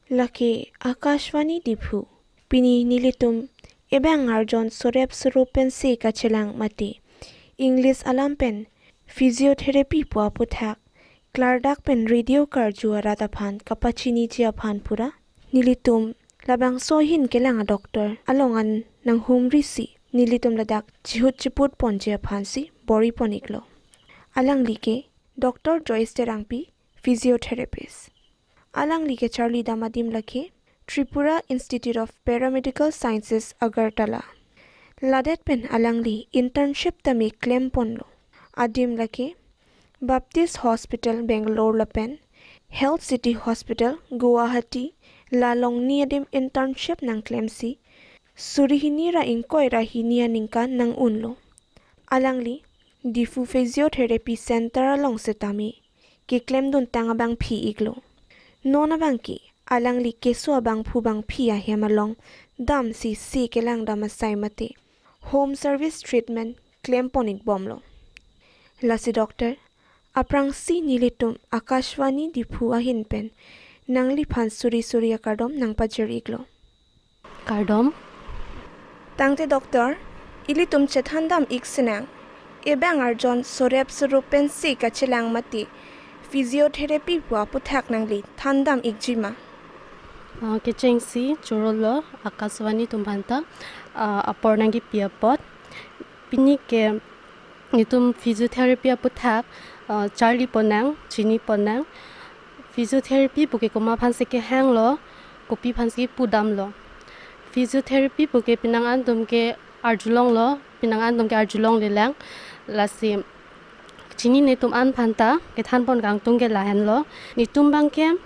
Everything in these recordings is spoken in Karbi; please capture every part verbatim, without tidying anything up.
Lake Akashvani Diphu. Pini nelitum ebang arjon sorep soro pensi kachelang mate English alam pen physiotherapy pu aputhak klardak pen radio karju arat aphan kapachiniji aphan pura nelitum labangso ahin kelang a-doctor along an nanghumrisi nelitum ladak chihut chiput ponji aphansi bor-i pon-iklo. Alangli ke Doctor Joyce Terangpi, physiotherapist. Alangli kecharlidam adim lake Tripura Institute of Paramedical Sciences, Agartala. Ladet pen alangli internship tame klem ponlo. Adim lake Baptist Hospital, Bangalore lapen Health City Hospital, Guwahati, la along ni adim internship nangklemsi suri hini ra ingkoi ra hini aningkan nang-unlo. Alangli Diphu Physiotherapy Center along setame keklemdun tang abangphi-iklo. Non abangke alangli keso abangphu bangphi ahem along damsi se kelangdam asai mate home service treatment klem pon-ikbomlo. Lasi doctor, aphrangsi nelitum Akashvani Diphu ahin pen nangliphan suri suri akardom nangpajir-iklo. Kardom. Tangte doctor, ilitum chethandam-ik sinang. Ebang arjon sorep soro pensi kachelang mate physiotherapy pu aputhak nangli thandam-ikji ma? Ah, kechengsi chorolo Akashvani atum aphanta, ah, apor nangkepi apot. Pini ke nelitum physiotherapy aputhak, ah, charli ponnang, chini ponnang. Physiotherapy puke komat aphansi kehanglo, kopi aphansi pudamlo. Physiotherapy puke penang an atum ke arjulonglo, penang an atum ke arjulonglelang. Lasi chinine atum an aphanta kethan pon kangtung ke lahenlo. Nelitum abangke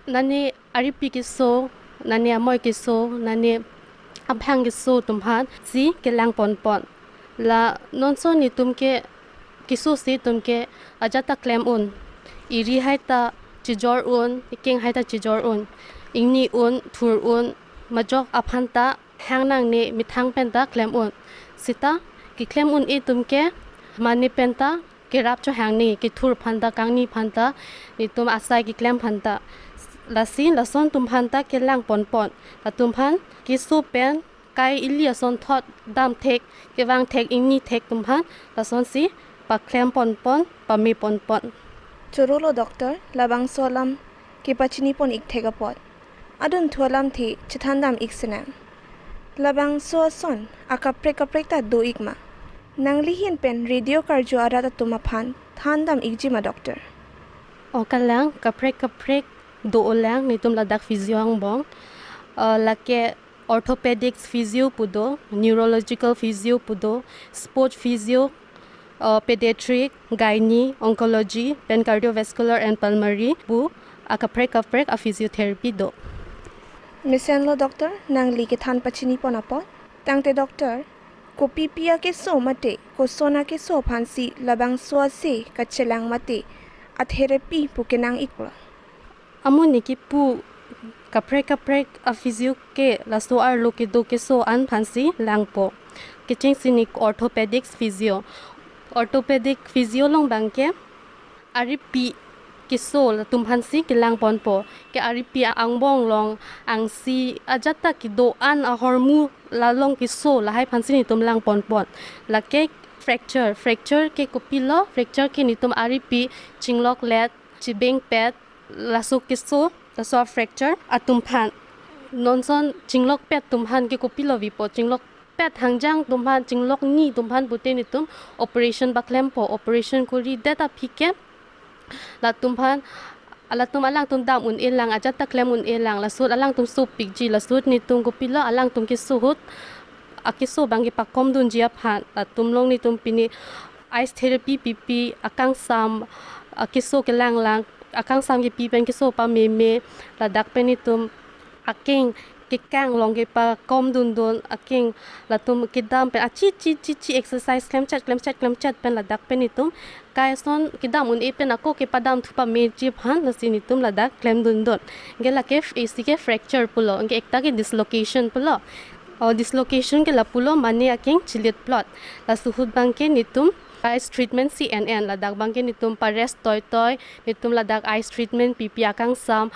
nane aripi keso, nane amoi keso, nane aphang keso atum aphansi kelang ponpon. La nonson nelitum ke keso si atum ke ajat ta klem un. Eri hai ta chejor un, ekeng hai ta chejor un. Ingni un, thur un, majok aphanta hang nangne methang pen ta klem un. Seta keklem un-e atum ke mane pen ta kerap chohangne, kethur aphanta, kangni aphanta, nelitum asai keklem aphanta. Lasi lason atum aphanta kelang ponpon. Latum aphan keso pen kai ili asonthot damthek, kevangthek, ingnithek atum aphan lasonsi paklem ponpon, pame ponpon. Chorolo doctor, labangso alam kepachini pon-ik thek apot adunthu alamthe chethandam-ik sinang. Labangso ason akaprek kaprek ta do-ik ma? Nangli ahin pen radio karju arat atum aphan thandam-ikji ma doctor? O kalang, kaprek kaprek do-olang, nelitum ladak physio angbong. Eh, lake orthopedics physio pu do, neurological physio pu do, sports physio, eh, pediatric, gynae, oncology, pen cardiovascular and pulmonary pu akaprek kaprek a-physiotherapy do. Mesenlo doctor, nangli kethan pachini pon apot. Tangte doctor, kopipi akeso mate koson akeso aphansi labangso ase kachelang mate a-therapy pu kenang-iklo? Amonit kepu kaprek kaprek a-physio ke laso arlo kedo keso an aphansi langpo. Kechengsi ne orthopedics physio. Orthopedic physio along abangke aripi keso latum aphansi kelang ponpo. Ke aripi angbong along angsi ajat ta kedo an ahormu la along keso lahai aphansi nelitum lang ponpon. Lake fracture, fracture ke kopilo, fracture ke nelitum aripi chingloklet, chibengpet, laso keso, laso fracture atum aphan. Nonson chinglokpet atum aphan ke kopilo vipo, chinglokpet hangjang atum aphan, chinglokni atum aphan pute nelitum operation paklempo, operation koridet aphi ke latum aphan, latum alangtum dam un-elang, ajat ta klem un-elang, laso ahut alangtum sopikji, laso ahut nelitum kopilo alangtum keso ahut akeso abangke pakomdunji aphan, latum along nelitum pini ice therapy pipi, akangsam, akeso kelanglang, akangsam kepi pen keso pameme, ladak pen nelitum akeng kekang along kepakomdundun, akeng latum kedam pen achi chi chi chi exercise klemchet klemchet klemchet pen ladak pen nelitum kai ason kedam un-e pen ako kepadamthu pameji aphan lasi nelitum ladak klemdundun. Anke lake f-, isi ke fracture pulo, anke ekta ke dislocation pulo. O dislocation ke lapulo mane akeng chilitplot. Laso ahut abangke nelitum Eyes treatment si en en, ladak abangke netum pa-rest toitoi, netum ladak eyes treatment pipi, akangsam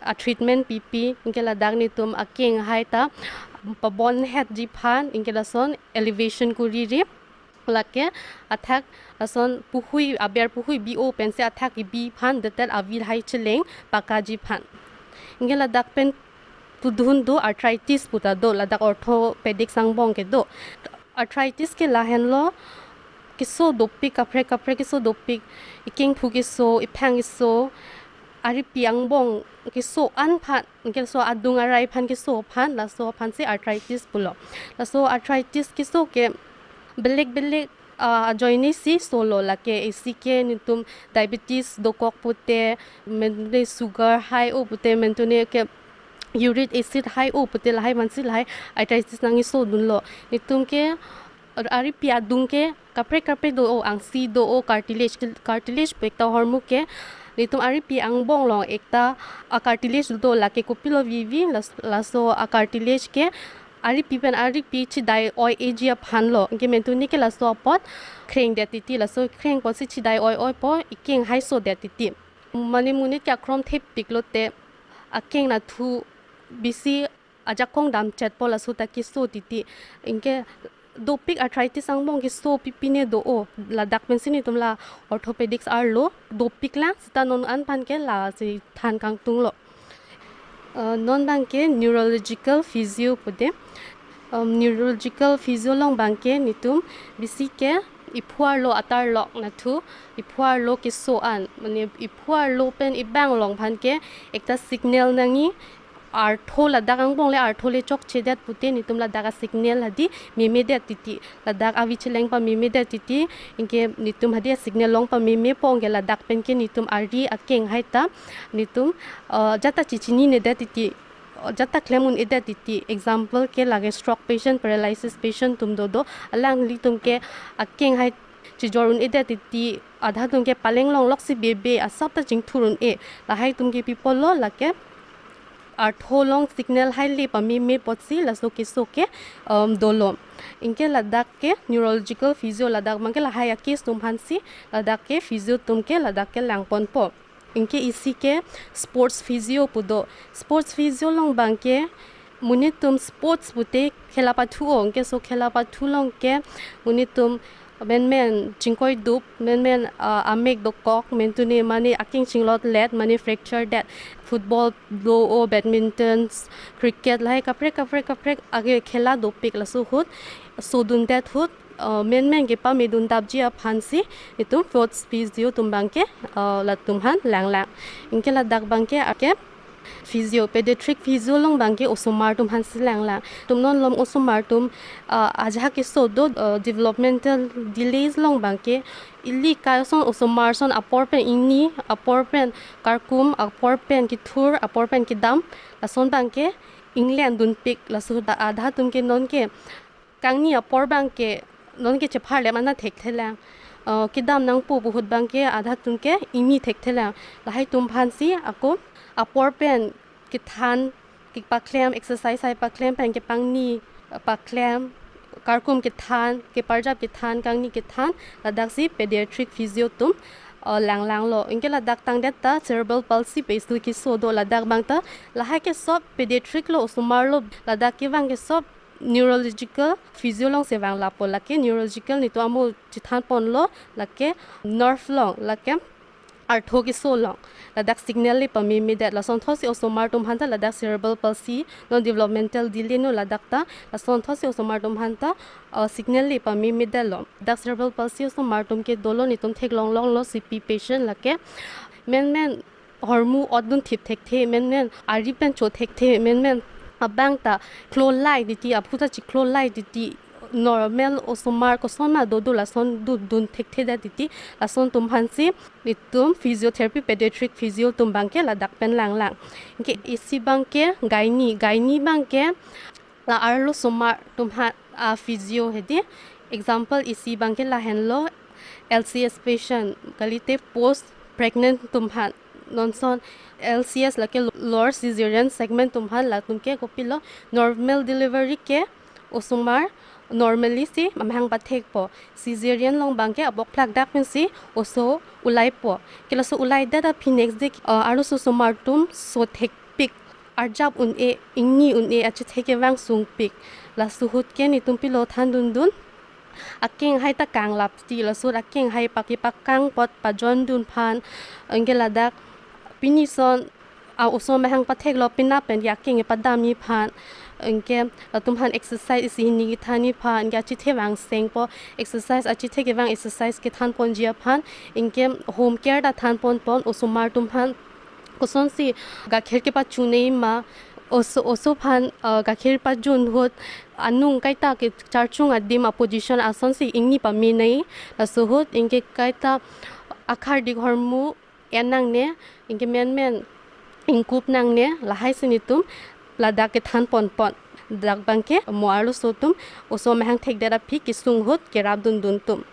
a-treatment pipi, anke ladak netum akeng hai ta pabonhetji aphan, anke lason elevation kuriri, lake athak lason puhui, aber puhui bi-o pensi athak kebi aphan, detet avi hai cheleng pakaji aphan. Anke ladak pen tudun do, arthritis pu ta do, ladak orthopedics angbong ke do. Arthritis ke lahenlo, keso dopik, kaprek kaprek keso dopik, ikengphu keso, iphang keso, aripi angbong keso an aphan, keso adung arai aphan keso aphan, laso aphan si arthritis pulo. Laso arthritis keso ke belek belek, ah, ajoine si solo, lake isi ke netum diabetes dokok pute, mentune sugar high o pute, mentune ke uric acid high o pute, lahai aphan si lahai arthritis nangkeso dunlo. Netum ke aripi adung ke kaprek kaprek do-o, angsi do-o, cartilage ke, cartilage pu ekta ahormu ke netum aripi angbong along ekta a-cartilage do, lake kopilo vivi, las-, laso a-cartilage ke aripi pen aripi chidai oi-eji aphanlo. Anke mentune ke laso apot krengdet titi, laso kreng apotsi chidai oi-oipo, ikeng hai sodet titi. Mane monit ke akhrom thepik lote akeng nathu bisi ajakong damchetpo, laso ta keso titi. Anke dopik arthritis angbong keso pipine do-o, ladak pensi netum la orthopedics arlo dopik lang, seta non an aphan ke lasi than kangtunglo. Uh, non abangke neurological physio pude. Um, neurological physio along abangke netum bisi ke iphu arlo atarlok nathu, iphu arlo keso an, mane iphu arlo pen ibang along aphan ke ekta signal nangji, artho ladak angbong le artho le chokchedet pute netum ladak a-signal hadi memedet titi, ladak avi cheleng pamemedet titi, anke netum hadi a-signal along pamemepo, anke ladak pen ke netum ari akeng hai ta netum, uh, jata chichininedet titi, uh, jata klem un-edet titi. Example ke lake stroke patient, paralysis patient atum dodo, alanglitum ke akeng hai chijor un-edet titi, adha atum ke paleng longlok si bebe asap ta chingthur un-e, lahai atum ke pi apotlo, lake artho along signal hai le pameme apotsi laso keso ke, um, dolo. Anke ladak ke neurological physio, ladak abangke lahai a-case atum aphan si ladak ke physio atum ke ladak ke langponpo. Anke isi ke sports physio pu do. Sports physio along abangke monit atum sports pute khela pathu-o, anke laso khela pathu along ke monit atum menmen chingkoidup, menmen, ah, amek dokok, mentune mane akeng chinglotlet, mane fracture det, football do-o, badminton, cricket, lahai kaprek kaprek kaprek ake khela dopik, laso ahut sodundet ahut, ah, menmen kepamedundapji aphan si netum sports physio atum abangke, ah, latum aphan langlang. Anke ladak abangke ake physio, pediatric physio along abangke osomar atum aphan si langlang. Netum non malom osomar atum, ah, ajahak keso do, ah, developmental delays along abangke ili ka ason osomar ason apor pen ingni, apor pen karkum, apor pen kethur, apor pen kedam, lason abangke inglendunpik, laso ta adha atum ke non ke kangni apor abangke non ke chepharlem an ta thekthelang. Uh, kedam nangpo pu ahut abangke adha atum ke ingni thekthelang. Lahai atum aphan si ako apor pen kethan kepaklem, exercise hai paklem pen kepangni, uh, paklem, karkum kethan, keparjap kethan, kangni kethan, ladak si pediatric physio atum, uh, langlanglo. Anke ladak tangdet ta cerebral palsy pen isi keso do, ladak abang ta lahai ke sob pediatric lo, osomar lo, ladak kevang ke sob neurological physio along si vanglapo, lake neurological netum amo chithanponlo, lake nerve along, lake artho keso along, ladak signal le pamemedet, lason thotsi osomar atum aphan ta ladak cerebral palsy, non developmental delay no ladak ta, lason thotsi osomar atum aphan ta, uh, signal le pamemedetlo. Ladak cerebral palsy osomar atum ke dolo, netum theklonglonglo, C P patient lake menmen hormu otdun thip thekthe, menmen ari pen cho thekthe, menmen abang ta klolai titi, aphu ta chiklolai titi, normal osomar kosonma dodo lason dundun thekthedet titi, lason atum aphan si netum physiotherapy, pediatric physio atum abangke ladak pen langlang. Anke isi abangke gynae, gynae abangke la arlo osomar atum aphan a-physio hedi. Example isi abangke lahenlo, L C S patient, kalite post pregnant atum aphan, non ason L C S lake lower cesarean segment atum aphan, latum ke kopilo, normal delivery ke osomar normally si amahang pathekpo. Cesarean along abangke abokplak dak pensi oso ulaipo. Ke laso ulaidet aphi next day, uh, arloso osomar atum so thekpik, arjap un-e, ingni un-e, achethe kevang sungpik. Laso ahut ke netum pilo thandundun, akeng hai ta kanglap ti, laso ahut akeng hai paki pakang apot pajondun aphan, anke ladak pini ason a oso amahang patheklo penap pen akeng padamji aphan, anke latum aphan exercise isi hini kethanji aphan, anke achethe vang sengpo, exercise achethe kevang exercise kethanponji aphan, anke home care ta thanponpon, osomar atum aphan kosonsi gakhir kepachunji ma, oso, oso aphan, uh, gakhir pajun ahut anung kaita kecharchung adim aposition asonsi ingni pamenji, laso ahut anke kaita akhardik ahormu en nangne, anke menmen ingkup nangne, lahai si netum ladak kethanponpon. Dak abangke mo arloso atum oso amahang thekdet aphi kesung ahut kerapdundun atum.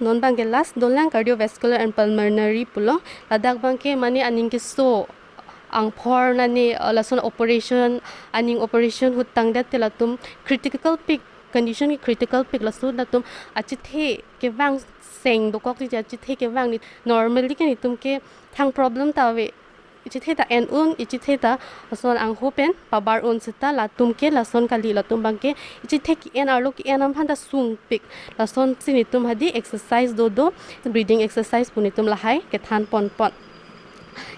Non abangke last dolang cardiovascular and pulmonary pulo. Ladak abangke mane aning keso, angphor nane, uh, lason operation, aning operation ahut tangdet te latum critical pik, condition ke critical pik, laso ahut latum achethe kevang seng dokok titi, achethe kevang ni normally ke netum ke thang problem ta ave. Ichethe ta en un, ichethe ta lason angho pen pabar un seta, latum ke lason kali, latum abangke ichethe ke-en arlo ke-en amphan ta sungpik. Lasonsi netum hadi exercise dodo, breathing exercise pu netum lahai kethanponpon.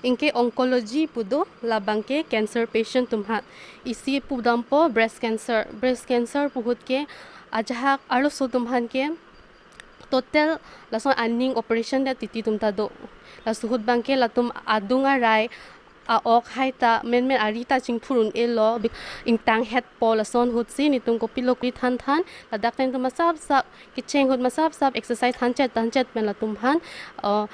Anke oncology pu do, labangke cancer patient atum aphan. Isi pudampo breast cancer. Breast cancer pu ahut ke ajahak arloso atum aphan ke total lason aning operation det titi atum ta do. Laso ahut abangke latum adung arai, a-ok hai ta, menmen ari ta chingthur un-elo, bik-, ingtang hetpo, lason ahutsi netum kopilo kri thanthan, ladak pen netum masap sap, kecheng ahut masap sap exercise thanchet thanchet pen latum aphan, uh,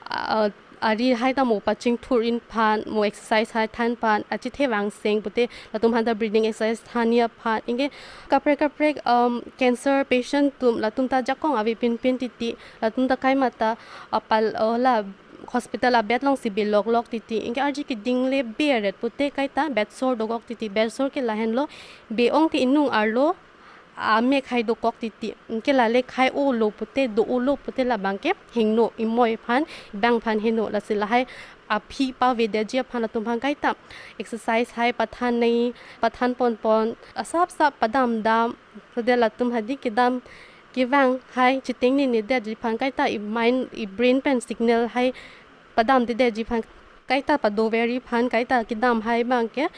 uh, ari hai ta mo pachingthur-in aphan, mo exercise hai than aphan, achethe vang seng pute latum aphan ta breathing exercise thanji aphan. Anke kaprek kaprek, um, cancer patient atum, latum ta ajakong ave pinpin titi, latum ta kaimata apal, uh, la hospital a-bed alongsi beloklok titi. Anke arje keding le be-ret pute kaita bed sor dokok titi. Bed sor ke lahenlo, be-ong te inung arlo amek hai dokok titi. Anke lale khai-olo pute, do-olo pute labangke hingno, imoi aphan, bang aphan hingno, lasi lahai aphi pavedetji aphan latum aphan kaita exercise hai pathannei, pathanponpon, asap sap padamdam, sode latum hadi kedam kevang hai chitengnenedetji aphan kaita i-mind, i-brain pen signal hai padamdedetji aphan, kaita padoverji aphan, kaita kedam hai abangke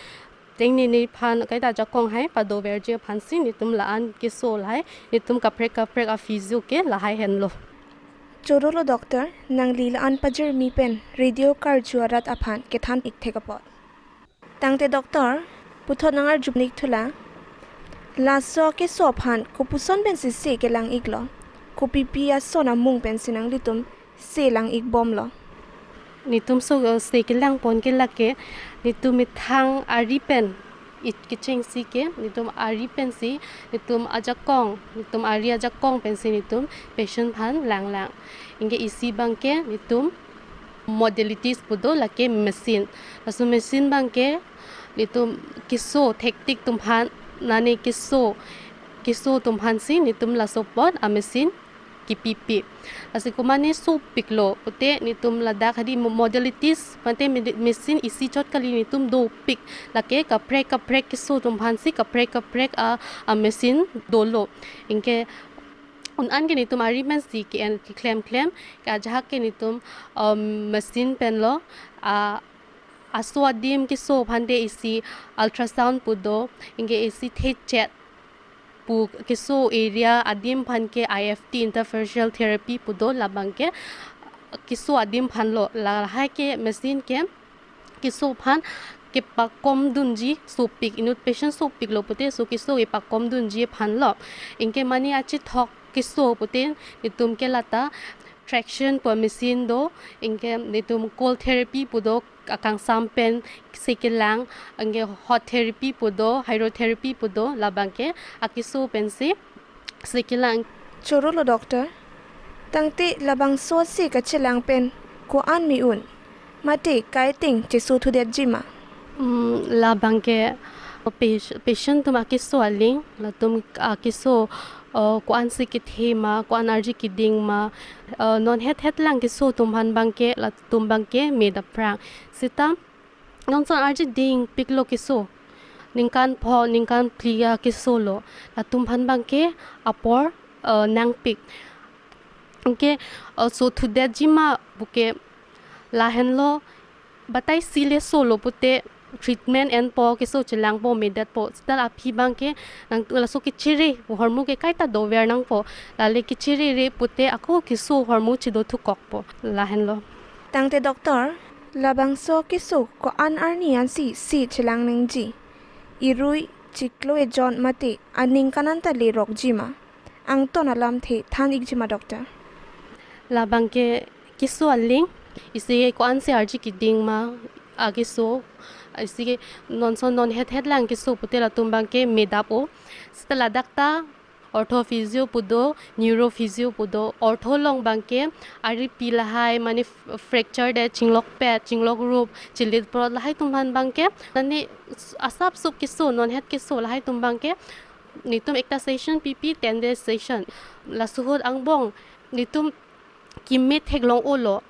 tengnene aphan, kaita ajakong hai padoverji aphansi netum la-an keso lahai, netum kaprek kaprek a-physio ke lahai henlo. Chorolo doctor, nangli la-an pajirmi pen radio karju arat aphan kethan-ik thek apot. Tangte doctor, puthot nang-arju-ik thulang. Laso keso aphan kopuson pensi se kelang-iklo? Kopipi ason amung pensi nanglitum se lang-ikbomlo? Netum so, eh, se kelangpon ke lake, netum methang ari pen, i kechengsi ke, netum ari pensi, netum ajakong, netum ari ajakong pensi netum patient aphan langlang. Anke isi abangke netum modalities pu do, lake machine. Laso machine abangke netum keso thektik atum aphan, nane keso, keso atum aphansi netum laso apot a-machine kepipi. Lasi komatne sopiklo pute netum ladak hadi mo-, modalities mate medi-, machine isi chot kali, netum dopik. Lake kaprek kaprek keso atum aphansi kaprek kaprek a, a-machine dolo. Anke un-an ke netum ari pensi ke-en keklemklem, ke ajahak ke netum, um, machine penlo, a, aso adim keso aphan te isi ultrasound pu do, anke isi thechet pu keso area adim aphan ke I F T, interfacial therapy pu do, labangke keso adim aphanlo, lahai ke machine ke keso aphan kepakomdunji sopik, inut patient sopiklo pute so keso kepakomdunji aphanlo. Anke mane achethok keso pute netum ke lata traction pu machine do, anke netum cold therapy pu do, akangsam pensi kelang, anke hot therapy pu do, hydrotherapy pu do, labangke akeso pensi se kelang. Chorolo doctor, tangte labangso se kachelang pen ko-an me un, mate kaiteng cheso thudetji ma? Hmm, labangke Patient atum akeso aling, latum akeso, uh, ko-ansi kethe ma, ko-an arji keding ma, uh, non het het lang keso atum aphan abangke, latum abangke me dap prang. Seta non ason arji dingpiklo keso, ningkan pho, ningkan phli akeso lo, latum aphan abangke apor, uh, nangpik. Anke, uh, so thudetji ma puke lahenlo, batai si le solo pute treatment enpo, keso chelangpo, medetpo. Seta aphi abangke nang laso kechere hormu ke kaita dover nangpo. Lale kechere re pute ako keso hormu chedo thukokpo. Lahenlo. Tangte doctor, labangso keso ko-an arni ansi si chelang nangji? Irui, chiklo ejon mate aningkan anta lerokji ma? Angton alamthe than-ikji ma doctor? Labangke keso aling, isi ko-ansi arji keding ma akeso, isi non ason non het het lang keso pute latum abangke me dap-o. Seta ladak ta ortho physio pu do, neuro physio pu do. Ortho along abangke aripi lahai mane f-, fracture det, chinglokpet, chinglokrup, chilitprot, lahai atum aphan abangke, mane asap sup keso, non het keso, lahai atum abangke netum ekta session pipi, ten days session. Laso ahut angbong netum keme theklong-olo.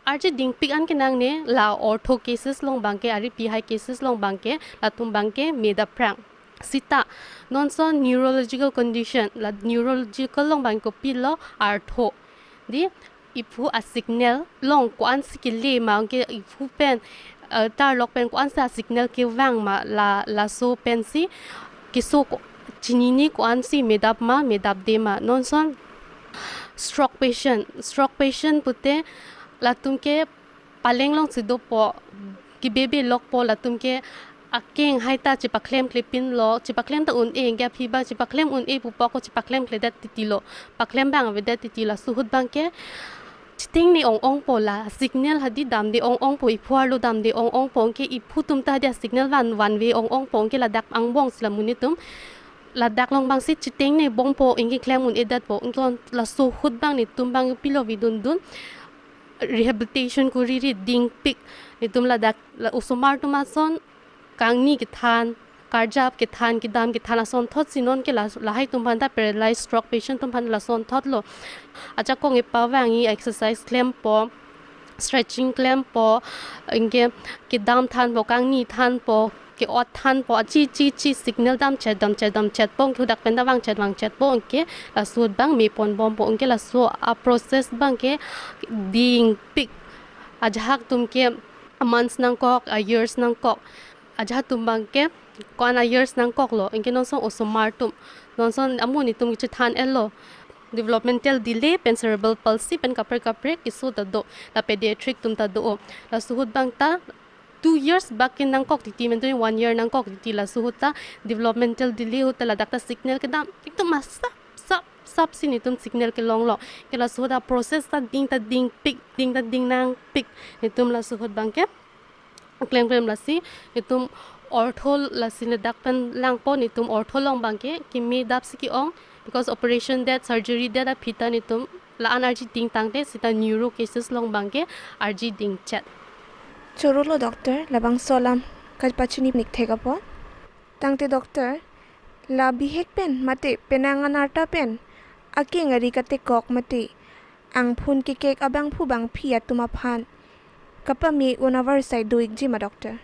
Arji dingpik an kenangne, la ortho cases along abangke, aripi hai cases along abangke, latum abangke me dap prang. Seta non ason neurological condition, la neurological along abang kopilo, artho. Di, iphu a-signal along ko-ansi kele ma, anke iphu pen, uh, tarlok pen ko-ansi a-signal kevang ma, la, laso pensi keso ko-, chinine, ko-ansi me dap ma, me dapde ma. Non ason stroke patient, stroke patient pute latum ke paleng alongsi dopo, kebebe lokpo, latum ke akeng haita chepaklem klepinlo, chepaklem ta un-e, anke aphi abang chepaklem un-e pupo, ako chepaklem kledet titilo, paklem abang avedet titi. Laso ahut abangke chitengne ong-ongpo, la signal hadi damde ong-ongpo, iphu arlo damde ong-ongpo, anke iphu atum ta hadi signal van vanve ong-ongpo, anke ladak angbong si la monit atum ladak along abangsi chitengne bongpo, anke klem un-edetpo, anke laso ahut abang netum abang pilo, vidundun rehabilitation kuri ri dingpik. Netum ladak la osomar atum ason kangni kethan, karjap kethan, kedam kethan asonthotsi non ke la, lahai atum aphan ta, paralyzed stroke patient atum aphan lasonthotlo. Ajakong epavangji, exercise klempo, stretching klempo, anke kedam thanpo, kangni thanpo, ke-ot thanpo, achi chi chi signal damchet damchet damchetpo, anke hadak pen ta vangchet vangchetpo, anke laso ahut abang meponbompo, anke laso a-process abangke dingpik. Ajahak atum ke a-months nangkok, a-years nangkok. Ajahak atum abangke ko-an a-years nangkoklo, anke non ason osomar atum, non ason amu netum kechethan-etlo, developmental delay pen cerebral palsy pen kaprek kaprek keso ta do, la pediatric atum ta do-o. Laso ahut abang ta two years bak ke nangkok titi, mane one year nangkok titi. Laso ahut ta developmental delay ahut ta ladak ta signal kedam, ekdom asap sap sapsi netum signal kelonglo. Anke laso ahut a-process ta ding ta dingpik, ding ta ding nangpik. Netum laso ahut abangke klem klem lasi netum ortho, lasi ladak pen langpo, netum ortho along abangke keme dapsi ke-ong, because operation det, surgery det aphi ta netum la-an arji ding tangte, seta neuro cases along abangke arji dingchet. Chorolo doctor, labangso alam kapachini nikthek apot. Tangte doctor, la bihek pen mate penang anarta pen akeng ari katekok mate angphun kekek abangphu bangphi atum aphan kapame un avarsai do-ikji ma doctor?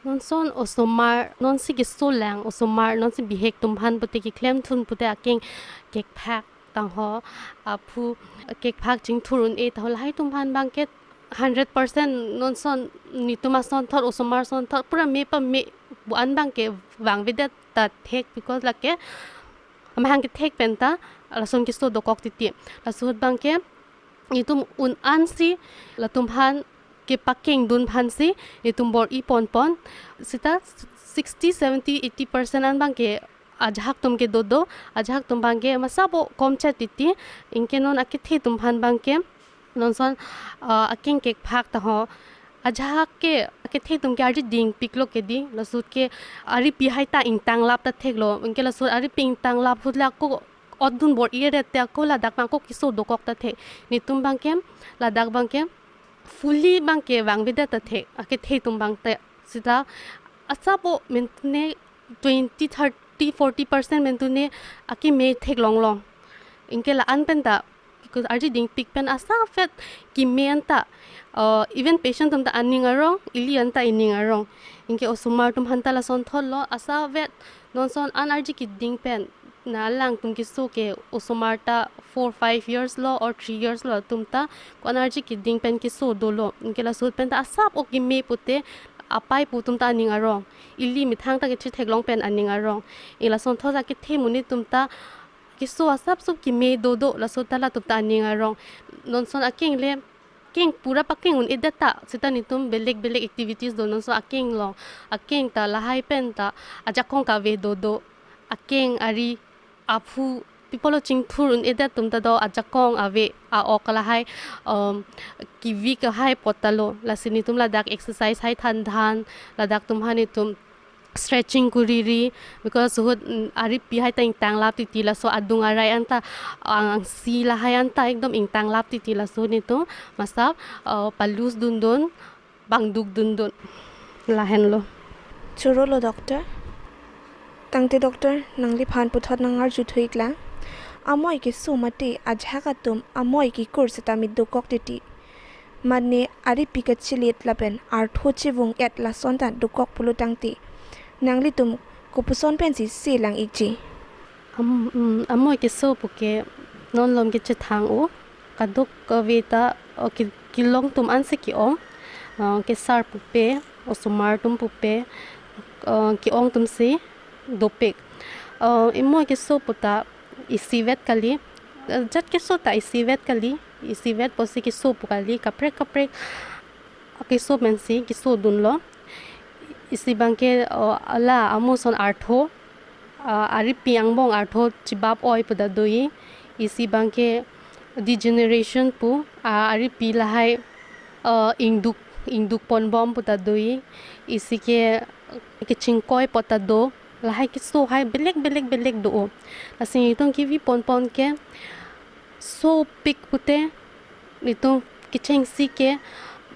Non ason osomar, nonsi keso lang osomar, nonsi bihek atum aphan pute, keklemthun pute akeng kekphak tangho, aphu kekphak chingthur un-e tangho, lahai atum aphan abangke hundred percent non ason netum asonthot, osomar asonthot pura me pame pu-an abangke vangvedet ta thek, because lake amahang kethek pen ta lason keso dokok titi. Laso ahut abangke netum un-ansi latum aphan kepakengdun aphansi netum bor-i ponpon. Seta sixty, seventy, eighty percent an abangke ajahak atum ke dodo, ajahak atum abangke masabo komchet titi. Anke non akethe atum aphan abangke non ason, ah, akeng kekphak tangho. Ajahak ke akethe atum ke arji dingpiklo ke di, laso ahut ke aripi hai ta ingtanglap ta theklo. Anke laso ahut aripi ingtanglap ahut la ako otdun bor-i-et te ako ladak abang ako keso dokok ta thek. Netum abangke ladak abangke fully abangke vangvedet ta thek, akethe atum abang te. Seta Asap o mentune twenty, thirty, forty percent mentune akeme theklonglong. Anke la-an penta, because arji dingpik pen asapvet keme anta, uh, even patient atum ta aning arong, ili anta ining arong. Anke osomar atum aphanta lasonthotlo, asapvet non ason an arji keding pen na alangtum keso ke osomar ta four five years lo or three years lo atum ta ko-an arji keding pen keso dolo. Anke laso penta asap o keme pute apei pu atum ta aning arong. Ili methang ta kechitheklong pen aning arong. Anke lasonthot akethe monit atum ta keso asapso keme dodo, laso ta latum ta aning arong. Non ason akeng le, keng pura pakeng un-edet ta, seta netum belek belek activities do, non ason akeng long, akeng ta lahai penta ajakong kave dodo, akeng ari aphu, pi pulo chingthur un-edet atum ta do, ajakong ave, a-ok lahai, um, kevik ahai apot ta lo, lasi netum ladak exercise hai thanthan, ladak atum aphan netum stretching kuriri, because ahut, mm, aripi hai ta ingtanglap titi, laso adung arai anta, ang, angsi lahai anta ekdom ingtanglap titi, laso netum masap, uh, pa-loose dundun, pangduk dundun. Lahenlo. Chorolo doctor. Tangte doctor, nangliphan puthot nangarjuthu-iklang. Amoi keso mate ajahak atum amoi kekur seta mit dokok titi. Mane aripi kachelit lapen artho chevung-et lason ta dokok pulo tangte, nanglitum kopuson pensi se lang-ikji? Am-, mm, amoi keso puke non malom ke chethang o, kadokave ta, o, ke-, kelong atum ansi ke-ong, uh, kesar pupe, osomar atum pupe, uh, ke-ong atumsi dopik. Uh, amoi keso puta isivet kali, uh, jat keso ta isivet kali, isivet pusi keso pu kali, kaprek kaprek keso pensi keso dunlo. Isi abangke, uh, la amo ason artho, uh, aripi angbong artho chibap oi pu ta do-i. Isi abangke degeneration pu, uh, aripi lahai, uh, ingduk, ingduk ponbom pu ta do-i. Isi ke kechingkoi apot ta do. Lahai keso hai belek belek belek do-o. Lasi netum kevi ponpon ke sopik pute, netum kechengsi ke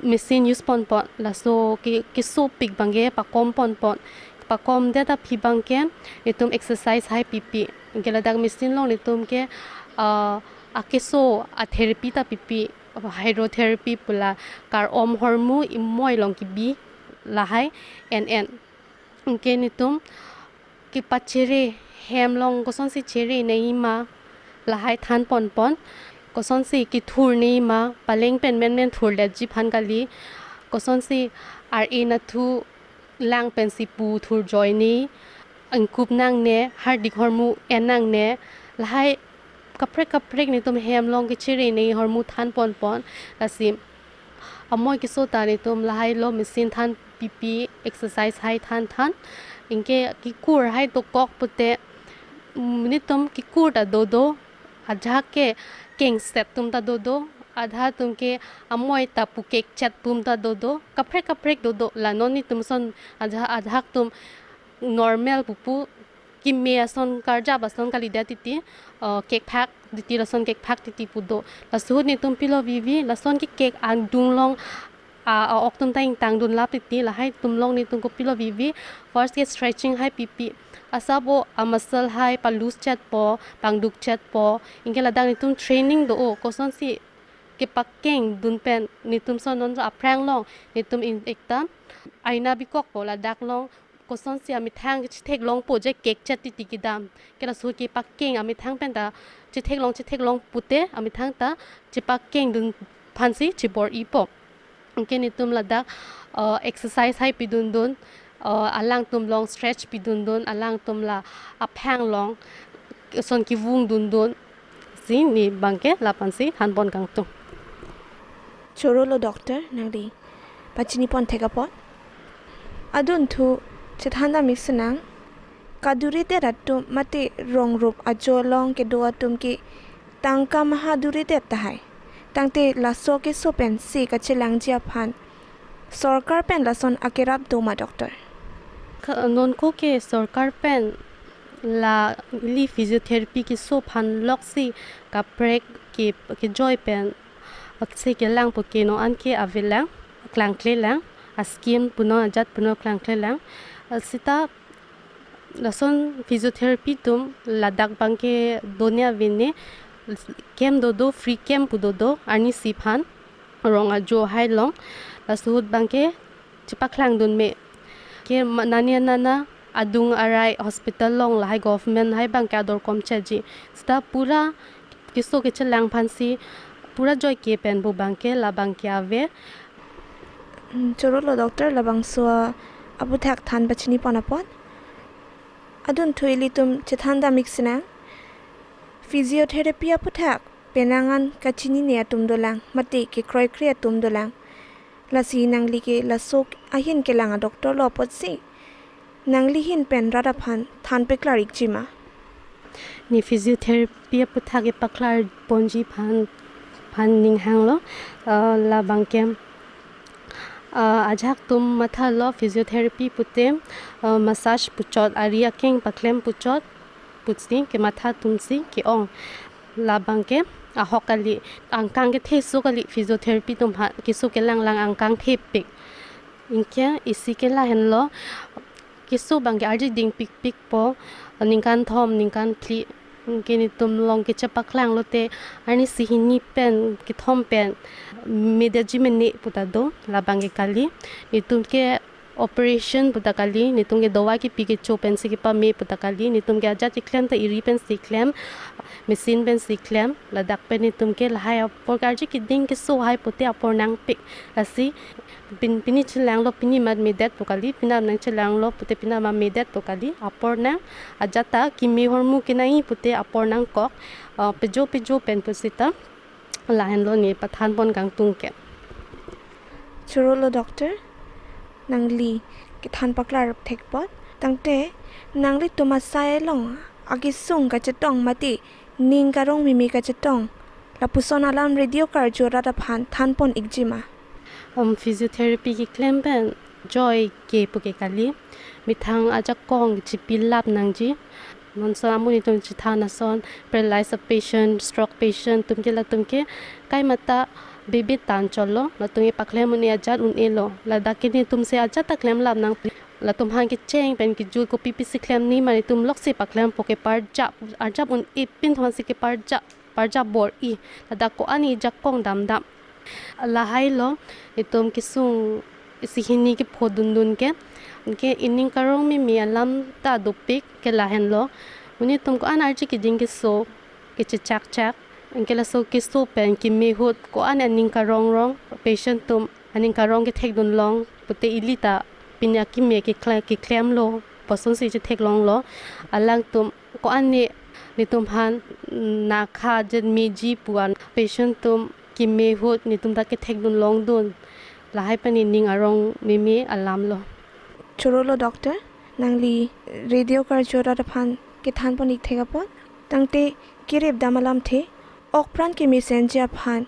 machine use ponpon. Laso ke, kesopik abangke pakom ponpon. Pakomdet aphi abangke netum exercise hai pipi. Anke ladak machine along netum ke, ah, akeso a-therapy ta pipi. Hydrotherapy pu la kar-om ahormu imoi along kebi lahai en en. Anke netum kepachere, hem along kosonsi chere nangji ma, lahai than ponpon, kosonsi kethur nangji ma, paleng pen menmen thurdetji aphan kali, kosonsi ar-e nathu lang pensi pu thurjoi nangji, ingkup nangne, hardik ahormu en nangne, lahai kaprek kaprek netum hem along kechere nangji ahormu than ponpon, lasi amoi keso ta netum lahai lo machine than pipi, exercise hai thanthan. Anke kekur hai dokok pute, mm, netum kekur ta dodo, ajahak ke kengset atum ta dodo, ajahak atum ke amoi ta pukekchet atum ta dodo, kaprek kaprek dodo, la non netum ason ajahak, ajahak atum normal pupu, keme ason karjap ason kalidet titi, uh, kekphak titi, lason kekphak titi pu do. Laso ahut netum pilo vivi, lason kekek adung along, ah, a-ok atum ta ingtang dunlap titi, lahai atum along netum kopilo vivi, first ke stretching hai pipi. Asap o a-muscle hai pa-loose chetpo, pangduk chetpo, anke ladak netum training do-o, kosonsi kepakeng dun pen, netum ason non aphrang along, netum in ekta aina bikokpo, ladak along kosonsi amethang chetheklongpo je kekchet titi kedam. Ke laso kepakeng amethang penta chetheklong chetheklong pute amethang ta chepakeng dun aphansi chebor-ipo. Anke netum ladak, uh, exercise hai pidundun, uh, alangtum along stretch pidundun, alangtum la aphang along ason kevung dundun. Si ne abangke lapu-ansi thanpon kangtung. Chorolo doctor, nangli pachini pon thek apot. Adunthu chethan dam-ik sinang. Kaduridet atum mate rong rup ajo along kedo atum ke tangka maha duridet tahai. Tangte laso keso pensi kachelangji aphan sorkar pen lason akerap do ma, doctor? Ka-, non ko ke sorkar pen la ili physiotherapy keso aphan loksi kaprek ke, kejoi pen aksi kelang pu ke non an ke avelang, klangklelang, a-scheme pu non ajat pu non klangklelang. Sita lason physiotherapy atum ladak abangke done avene, camp dodo, free camp pu dodo, arnisi aphan, rong ajo hai along. Laso ahut abangke chepaklang dun me. Ke ma-, nani nana adung arai hospital along lahai government hai abangke ador kom cheji. Sita pura keso kechelang aphansi pura joike pen pu abangke labangke ave. Hmm, chorolo doctor, labangso aputhak than pachini pon apot. Adunthu ilitum chethan dam ik sinang. Physiotherapy aputhak penang an kachinine atum dolang, mate kekroikre atum dolang. Lasi nangli ke laso ahin kelang a-doctor lo apotsi nangli ahin pen rat aphan than paklar ikji ma? Ne physiotherapy aputhak epaklar ponji aphan, aphan ning hanglo, ah, labangke, ah, ajahak atum mathalo physiotherapy pute, ah, massage puchot, ari akeng paklem puchot, pusi kematha atumsi ke-ong. Labangke ahok kali, angkang kethe so kali physiotherapy atum aphan, keso kelang lang angkang thepik. Anke isi ke lahenlo, keso abangke arje ding pikpikpo, ningkan thom, ningkan phli. Anke netum along kechepaklang lote arnisi hini pen, kethom pen medetji mene puta do, labangke kali. Netum ke operation puta kali, netum ke dawai kepi kecho pensi kepame puta kali, netum ke ajat keklem ta eri pensi klem, machine pensi klem, ladak pen netum ke lahai apor ke arje keding keso hai pute apor nangpik. Lasi pin-, pini chelanglo pini mat medet pu kali, penap nangchelanglo pute penap mat medet pu kali, apor nang, ajat ta keme ahormu kenangji pute apor nangkok, ah, pejo pejo pen pusita lahenlo ne pathan pon kangtung ke. Chorolo doctor, nangli kethan paklar thek apot, tangte nanglitum asai along akesung kachetong mate ning karong meme kachetong, lapuson alam radio karju arat aphan than pon ikji ma? Um, physiotherapy keklem pen joike pu ke kali, methang ajakong chepilap nangji. Non ason amonit atum chethan ason, paralyzed patient, stroke patient atum ke, latum ke kaimata bebe tan cholo, latum ke paklem un-e ajat un-elo. Ladak ke netumsi ajat ta klemlap nang, latum aphan kecheng pen kejut kopi pisi klem ni ma netum loksi paklempo, keparjap, arjap un-e pin thonsi keparjap, parjap bor-i, ladak ko-an ajakong damdam. Lahailo, netum kesung isi hini kepho dundun ke, anke ining karong meme alam ta dopik ke lahenlo. Monit atum ko-an arje keding keso kechechakchak, anke laso keso pen keme ahut ko-an aning karong rong, patient atum aning karong kethekdun long pute ili ta pini akeme kekle-, keklemlo, pasonsi chetheklonglo. Alangtum ko-an ne netum aphan nakha jet meji pu an patient atum keme ahut netum ta kethekdun longdun. Lahai pen ining arong meme alamlo. Chorolo doctor, nangli radio karju arat aphan kethan pon ik thek apot, tangte kerip dam alamthe, ok pran kemesenji aphan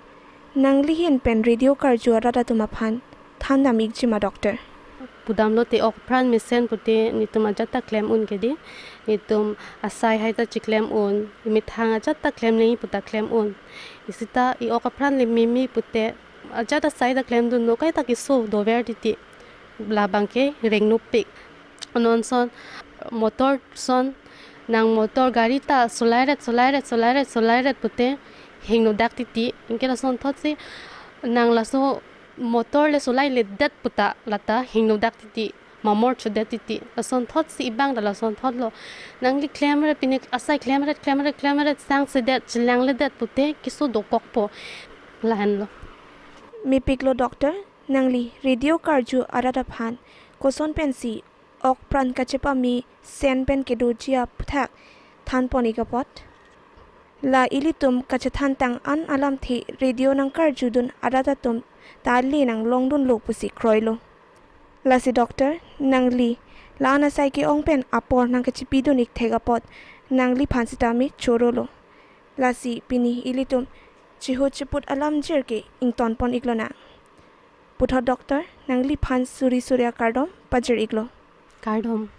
nangli ahin pen radio karju arat atum aphan than dam ikji ma doctor? Pudamlote ok pran mesen pute netum ajat ta klem un ke dei, netum asai hai ta cheklem un, methang ajat ta klem nangji puta klem un. Isita i-ok apran le meme pute ajat asai ta klemdunlo, kaita keso dover titi, labangke rengnopik. Non ason motor ason, nang motor gari ta solairet, solairet, solairet, solairet pute hingnodak titi. Anke lasonthotsi nang laso motor le solailedet puta lata hingnodak titi, mamor chodet titi. Lasonthotsi ibang ta lasonthotlo. Nangli klemret, pine asai klemret, klemret, klemret, sangsedet, chelangledet pute keso dokokpo. Lahenlo. Mepiklo doctor, nangli radio karju arat aphan koson pensi ok pran kachepamesen pen kedoji aputhak than pon ik apot. La ilitum kachethantang an alamthe radio nangkarjudun arat atum ta ale nanglongdunlo pusi kroilo. Lasi doctor, nangli la-an asai ke-ong pen apor nangkachipidun ik thek apot nangliphan sitame chorolo. Lasi pini ilitum chiho chiput alam jirke ington pon iklonang. Puthot doctor, nangliphan suri suri akardom pajir iklo. Kardom.